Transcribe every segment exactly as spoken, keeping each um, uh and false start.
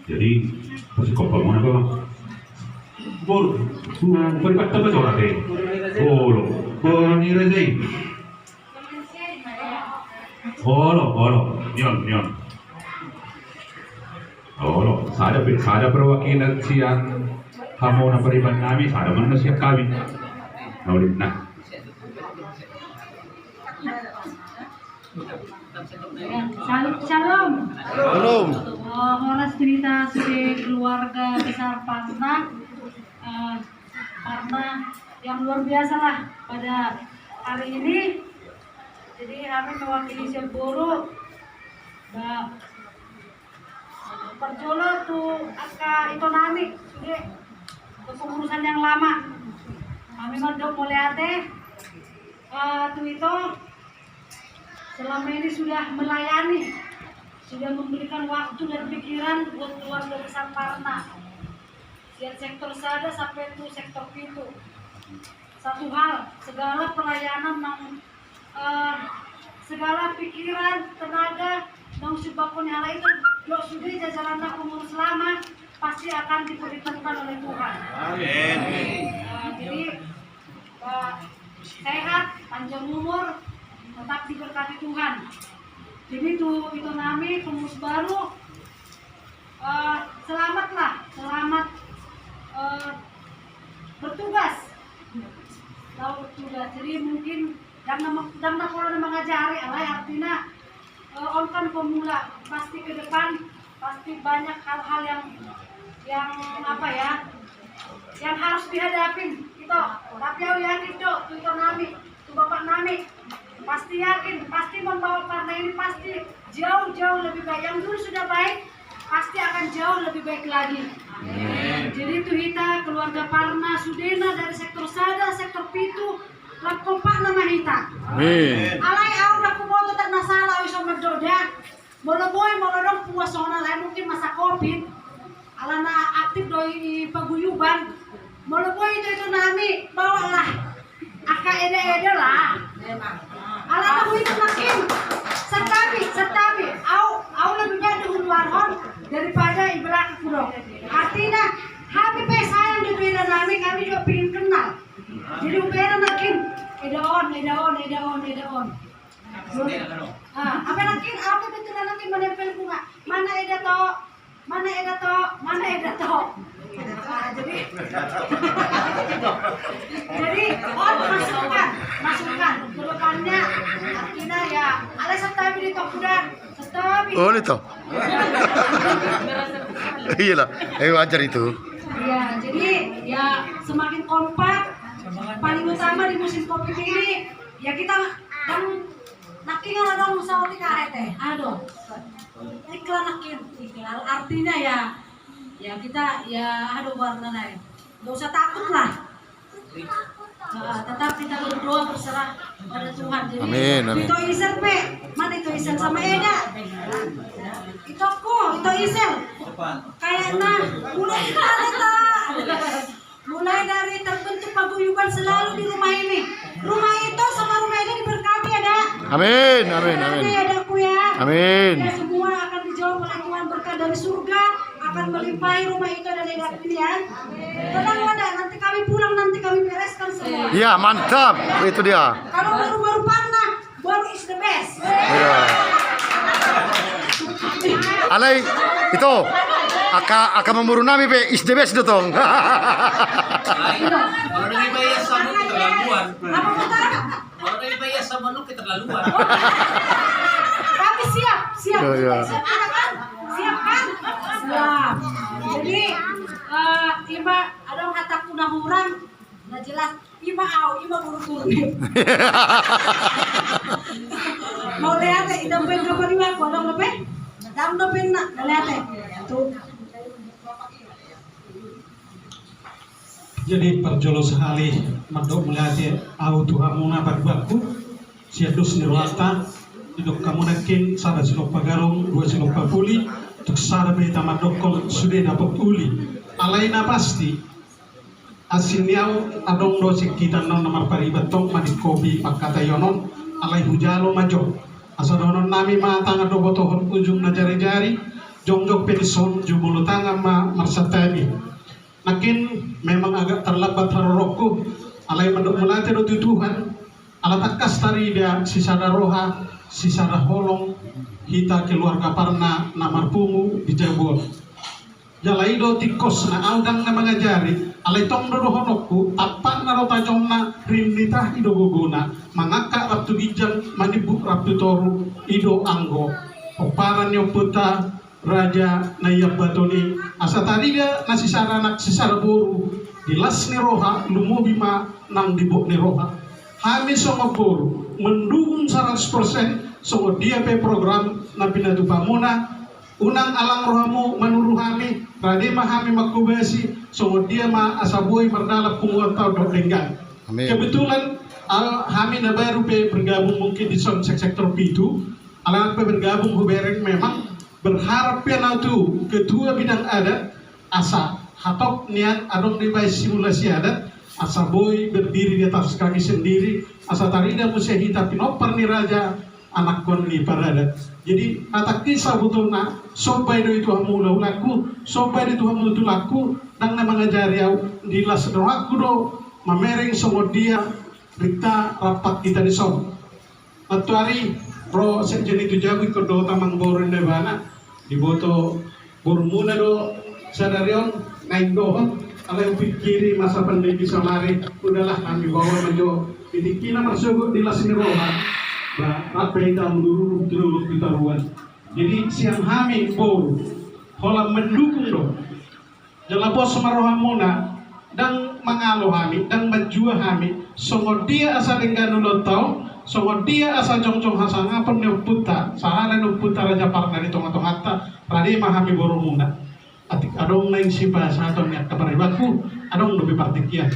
Jadi, pasti kau bangun apa, Bang? Boru. Boru ni raja i. Olo, olo. Nion, nion. Olo, sada pe, sada perwakilan sian hamu na pariban nami, sada ma na sian hami. Nah, udah, nah. Ya, shalom, shalom. Shalom. Oh, horas tu hita sude keluarga besar Parna. Eh, Parna yang luar biasa lah pada hari ini. Jadi, kami mewakili sian boru. Ba, parjolo tu angka ito nami sude, kepengurusan yang lama. Kami mandok mauliate, eh, tu ito, selama ini sudah melayani, sudah memberikan waktu dan pikiran buat keluarga besar Parna. Sian sektor sada sampai tu sektor pitu. Satu hal, segala pelayanan nang, eh, segala pikiran, tenaga, nang sumbangkon ni halak ito, dohot sude jajaran na pengurus lama, pasti akan diperhitungkan oleh Tuhan. Amin. Eh, jadi, eh, sehat, panjang umur, tetap diberkati Tuhan. Jadi tu ito nami pengurus baru, eh, selamatlah, selamat, eh, bertugas. Selamat bertugas. Jadi mungkin ndang na, ndang na pola na mangajari, alai artina, eh, on kan pemula, pasti ke depan pasti banyak hal-hal yang, yang apa ya, yang harus dihadapin, gitu. Tapi au yakin do, tu ito nami, tu bapak nami, pasti yakin, pasti membawa Parna ini pasti jauh-jauh lebih baik. Yang dulu sudah baik, pasti akan jauh lebih baik lagi. Amin. Jadi tu hita keluarga Parna sudena dari sektor sada, sektor pitu, lam kompak nama hita. Amin. Alai au ndang huboto, ndang na sala au ison mandok da. Molo boi, molo adong puas songon alai mungkin masa covid, alana aktif do i paguyuban. Molo boi ito-ito nami, bawalah angka eda-eda lah. Alana huida nangkin, santabi, santabi. Au, au lebih baik do huluarhon daripada i belakang hudok. Artina, hami pe sayang do tu eda nami, kami juga pingin kenal. Jadi huida nangkin, eda on, eda on, eda on, eda on. Ah, apa nangkin, apa betul nangkin menempel bunga? Mana eda to? Mana eda to? Mana eda to? Ah, jadi, jadi, oh, masukan, masukan. Ke depannya, artina ya, alai santabi di tok udah, santabi. Oh, itu. Iyalah, eh, wajar itu. Ya, jadi ya semakin kompak, paling utama di musim covid ini, ya kita kan nangkin adong saotik karet, eh. Aduh. Ikhlas nangkin, ikhlas. Artinya ya, ya kita ya, aduh, warna naik. Nggak usah takut lah. Nah, tetap kita berdoa berserah pada Tuhan. Jadi, amin, amin. Ito Isel pe, mana Ito Isel sama Eda? Ito ko, Ito Isel. Kayaknya mulai ada tak? Mulai dari terbentuk paguyuban selalu di rumah ini. Rumah itu sama rumah ini diberkati, ya, Dak? Amin, amin, amin. Amin, ya, Dakku, ya. Amin. Ya, semua akan dijawab oleh Tuhan, berkat dari surga akan melimpahi rumah itu dan Eda ini, ya. Tenang, Eda, nanti kami pulang, nanti kami bereskan semua. Iya, mantap. Itu dia. Kalau baru-baru pernah, baru is the best. Iya. Alai, ito, angka, angka mamboru nami pe is the best do tong. Kalau dari bayar sama keterlaluan. Apa kata? Kalau dari bayar sama lu keterlaluan. Tapi siap, siap. Iya, iya. Siap kan? Siap kan? Siap. Jadi, eh, ima adong hataku na hurang, na jelas. Ima au, ima boru Turnip. Mauliate, ida pe, ida pe, ima au, adong dope? Adong dope na, mauliate. Jadi parjolo sahali mandok mauliate au tu hamuna paribanku, sian dos ni rohanta, didok hamu nangkin sada silompa garong, dua silompa puli, tuk sada pe hita mandokkon sude dapot uli. Alai na pasti, asi ni au adong do singkitan on na marpariban tong maningkopi pangkataion on, alai hujalo ma jo. Asa dohonon nami ma tangan do botohon ujung na jarijari, Jongjong pe dison jumolo tangan ma marsantabi. Nangkin memang agak terlambat haroroku, alai mandok mauliate do tu Tuhan, ala tangkas tarida sisada roha, sisada holong, hita keluarga Parna na marpungu di jabu on. Jala i do tingkosna, au ndang na mangajari, alai tong do dohononku, tampakna do tajomna, rim ni tahi do gogona, mangangkat rap tu ginjang, manimbuk rap tu toru, i do anggo pomparan ni ompunta, Raja Naiambaton i, asa tarida na sisada anak sisada boru, di las ni roha, lumobi ma nang di bot ni roha. Hami songon boru, mendukung saratus persen, songon dia pe program na pinatupamuna, unang alang rohamu manuru hami, rade ma hami manghobasi, songon dia ma asa boi mardalan punguanta on dohot denggan. Amin. Kebetulan, al-, hami na baru pe bergabung mungkin dison sek-, sektor pitu, alana pe bergabung hubereng memang berharap pe na tu ketua bidang adat, asa hatop nian adong dibaen simulasi adat, asa boi berdiri di atas kaki sendiri, asa tarida muse hita pinompar ni raja, anakkon ni paradat. Jadi, hatangki sabutulna, somba i do i tu hamu hulahulangku, somba i do i tu hamu tulangku, ndang na mangajari au, di las ni rohangku do, mamereng songon dia, rikta rampak hita dison. Nantuari ro sekjen i tu jabu, ingkon dohot amangboru ninna ibana, diboto borumuna do sadari on, naeng dohot, alai hupingkiri masa pandemi saonari, udahlah hami bawa ma jo di tingkina marsogot di las ni roha, ba, rap hita mundururung tu dolok tu toruan. Jadi sian hami boru, holan mendukung do. Jala pos ma rohamuna, ndang mangalo hami, ndang manjua hami, songon dia asa denggan ulaonta on, songon dia asa jongjong hasangapon ni ompunta, sahala ni ompunta Raja Parna di tongatonganta, rade ma hami borumuna. Atik adong naeng sipasahaton ni angka paribanku, adong dope partingkian.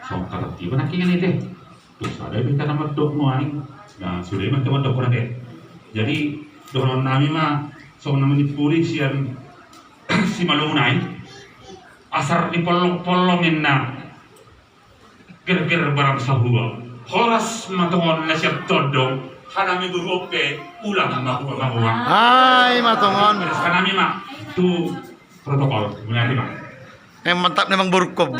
Songon katartiban nangkin i te. Tung sada hita na mandok nuaeng. Nah, sude ma hita mandok nuaeng. Jadi, dohonon nami ma, songon na manimpuli sian simalungun i. Asar ni pollongpollong ninna. Gerger barang sahua. Horas ma tongon na sian tondong. Hanami guru on pe ulang ma hua ma hua. Ai ma tongon. Hanami ma tu protokol. Mulai ma. Yang mantap memang buruk kobba.